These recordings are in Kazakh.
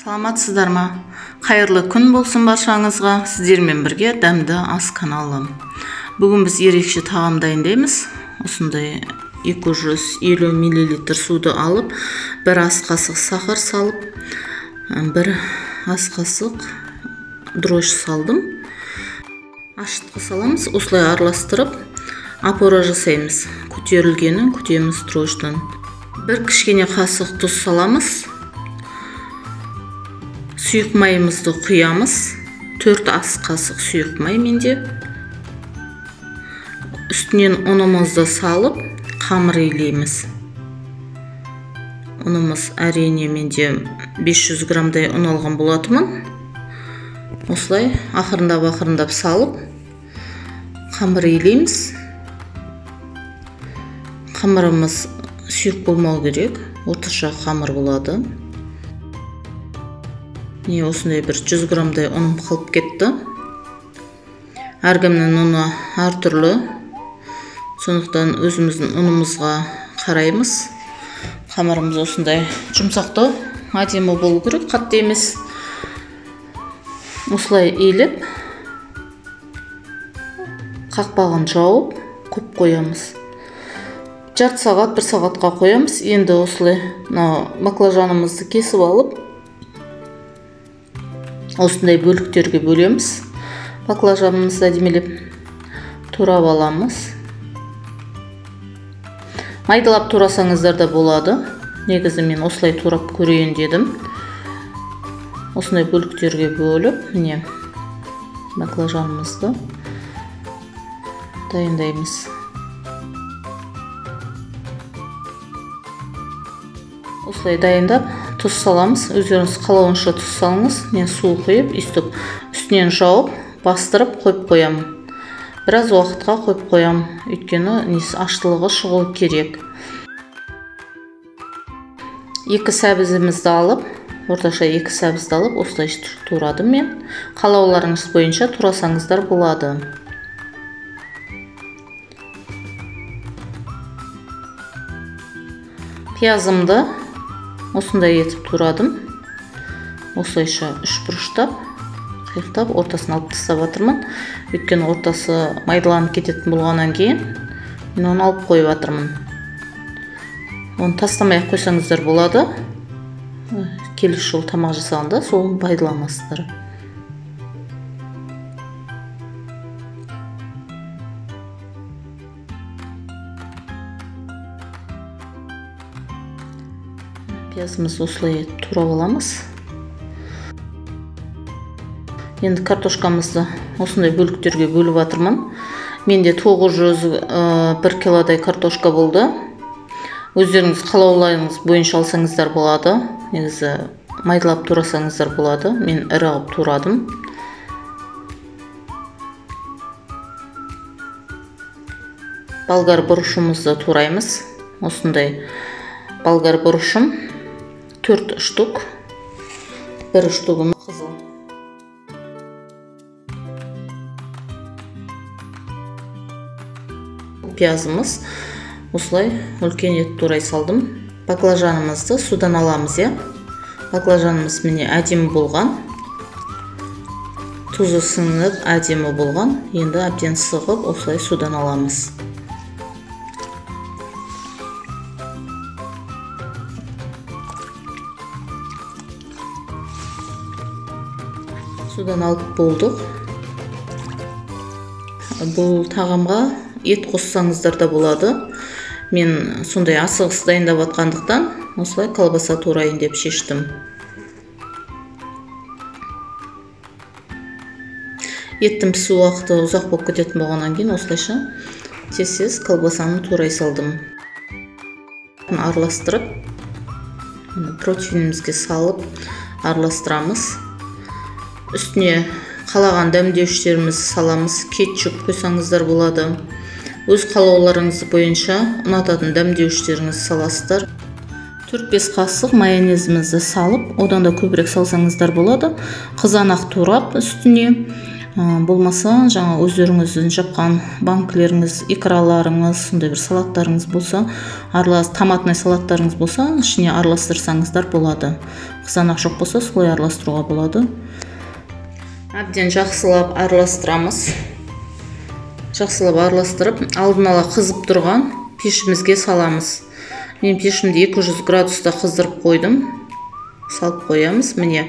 Саламатсыздар ма? Қайырлы күн болсын баршаңызға. Сіздермен бірге Дәмді ас каналы. Бүгін біз ерекше тағам дайындаймыз. Осындай 250 мл суды алып, бір ас қасық сахар салып, бір ас қасық дрожж салдым. Ашытқы саламыз. Осылай араластырып, опора жасаймыз. Көтерілгенін күтеміз дрожждан. Бір кішкене қасық тұз саламыз. Сұйық майымызды құямыз. 4 ас қасық сұйық май менде. Үстінен ұнымызды салып, қамыр илейміз. Ұнымыз әрине менде 500 граммдай ұн алған болатынмын. Осылай ақырындап-ақырындап салып, қамыр илейміз. Қамырымыз сұйық болмау керек, орташа қамыр болады. Міне осындай бір 100 граммдай ұным қалып кетті. Әркімнің ұны әртүрлі. Сондықтан өзіміздің ұнымызға қараймыз. Қамырымыз осындай жұмсақтау, әдемі болу керек, қатты емес. Осылай илеп, қақпағын жауып, қойып қоямыз. Жарты сағат, бір сағатқа қоямыз. Енді осылай мына баклажанымызды кесіп алып, осындай бөліктерге бөлеміз. Баклажанымызды әдемілеп турап аламыз. Майдалап турасаңыздар да болады. Негізі мен осылай турап көрейін дедім. Осындай бөліктерге бөліп, міне баклажанымызды дайындаймыз. Осылай дайындап тұз саламыз. Өздеріңіз қалауынша тұз салыңыз. Мен су құйып, өйстіп үстінен жауып, бастырып қойып қоямын. Біраз уақытқа қойып қоямын. Өйткені несі аштылығы шығу керек. 2 сәбізімізді алып, орташа 2 сәбізді алып, осылай турадым мен. Қалауларыңыз бойынша турасаңыздар болады. Пиязымды осындай етіп турадым. Осылайша үш бұрыштап, қиықтап, ортасын алып тастап жатырмын. Өйткені ортасы майдаланып кететін болғаннан кейін мен оны алып қойып жатырмын. Оны тастамай ақ қойсаңыздар болады. Келесі жолы тамақ жасағанда соны пайдаланасыздар. Пиязымызды осылай турап аламыз. Енді картошкамызды осындай бөліктерге бөліп жатырмын. Менде 901 килодай картошка болды. Өздеріңіз қалауларыңыз бойынша алсаңыздар болады. Негізі майдалап турасаңыздар болады. Мен ірі қылып турадым. Болгар бұрышымызды тураймыз. Осындай болгар бұрышым 4 штук. 1 штугім қызыл. Пиязымыз осылай үлкен ет турай салдым. Баклажанымызды судан аламыз, иә. Баклажанымыз міне әдемі болған. Тұзы сіңіп әдемі болған. Енді әбден сығып осылай судан аламыз. Судан алып болдық. Бұл тағамға ет қоссаңыздар да болады. Мен сондай асығыс дайындап жатқандықтан осылай колбаса турайын деп шештім. Еттің пісу уақыты ұзақ болып кететін болғаннан кейін осылайша тез-тез колбасаны турай салдым. Араластырып, противенімізге салып араластырамыз. Үстіне қалаған дәмдеуіштерімізді саламыз. Кетчуп қойсаңыздар болады. Өз қалауларыңыз бойынша ұнататын дәмдеуіштеріңізді саласыздар. 4-5 қасық майонезімізді салып, одан да көбірек салсаңыздар болады. Қызанақ турап үстіне Болмаса жаңа өздеріңіздің жапқан банкілеріңіз, икраларыңыз, сондай бір салаттарыңыз болса, томатный салаттарыңыз болса, ішіне араластырсаңыздар болады. Қызанақ жоқ болса, солай араластыруға болады. Әбден жақсылап араластырамыз. Жақсылап араластырып, алдын ала қызып тұрған пешімізге саламыз. Мен пешімді 200 градуста қыздырып қойдым. Салып қоямыз, міне.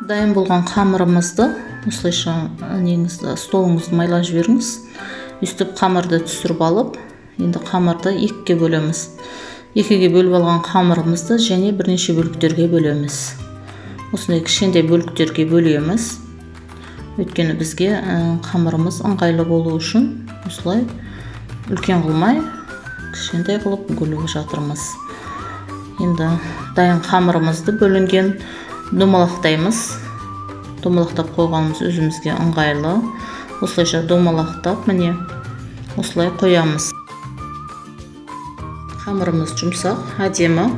Дайын болған қамырымызды осылайша неңізді, столыңызды майлап жіберіңіз. Өстіп қамырды түсіріп алып, енді қамырды екіге бөлеміз. Екіге бөліп алған қамырымызды және бірнеше бөліктерге бөлеміз. Осындай кішкентай бөліктерге бөлеміз. Өйткені бізге қамырымыз ыңғайлы болу үшін осылай үлкен қылмай кішкентай қылып бөліп жатырмыз. Енді дайын қамырымызды бөлінген домалақтаймыз. Домалақтап қойғанымыз өзімізге ыңғайлы. Осылайша домалақтап, міне осылай қоямыз. Қамырымыз жұмсақ, әдемі.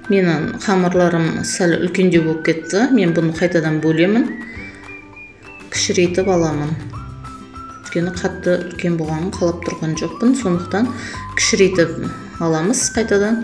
Менің қамырларым сәл үлкендеу болып кетті. Мен бұны қайтадан бөлемін. Кішірейтіп аламын. Өйткені қатты үлкен болғанын қалап тұрған жоқпын. Сондықтан кішірейтіп аламыз қайтадан.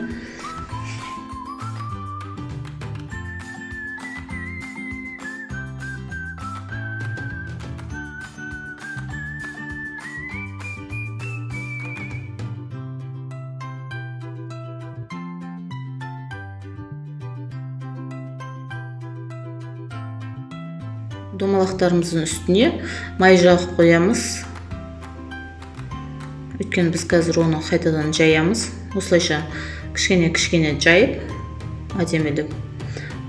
Домалақтарымыздың үстіне май жағып қоямыз. Өйткені біз қазір оны қайтадан жаямыз. Осылайша кішкене-кішкене жайып, әдемілеп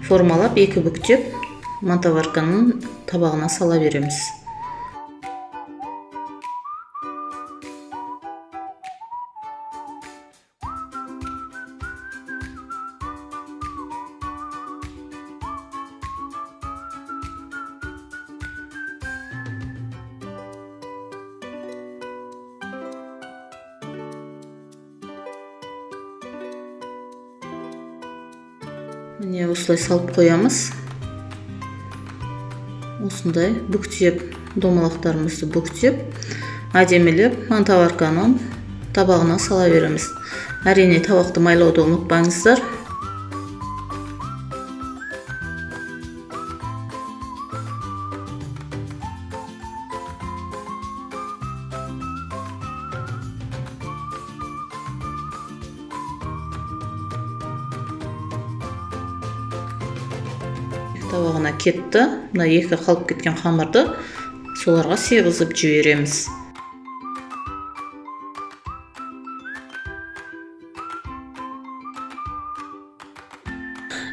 формалап, екі бүктеп мантоварканың табағына сала береміз. Міне осылай салып қоямыз. Осындай бүктеп, домалақтарымызды бүктеп, әдемілеп мантоварканың табағына сала береміз. Әрине табақты майлауды ұмытпаңыздар. Табағына кетті. Мына екі қалып кеткен қамырды соларға сыйғызып жібереміз.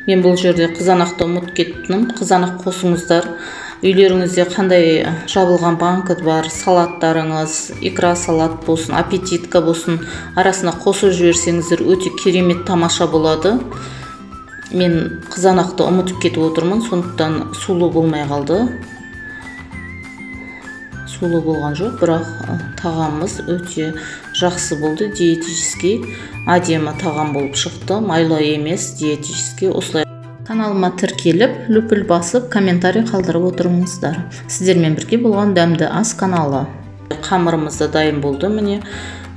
Мен бұл жерде қызанақты ұмытып кеттім. Қызанақ қосыңыздар. Үйлеріңізде қандай жабылған банка бар, салаттарыңыз, икра салат болсын, аппетитка болсын, арасына қосып жіберсеңіздер өте керемет тамаша болады. Мен қызанақты ұмытып кетіп отырмын, сондықтан сулы болмай қалды. Сулы болған жоқ, бірақ тағамымыз өте жақсы болды. Диетический әдемі тағам болып шықты. Майлы емес, диетический. Осылай каналыма тіркеліп, лүпіл басып, комментарий қалдырып отырыңыздар. Сіздермен бірге болған Дәмді ас каналы. Қамырымыз да дайын болды, міне.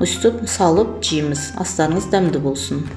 Өстіп салып жейміз. Астарыңыз дәмді болсын.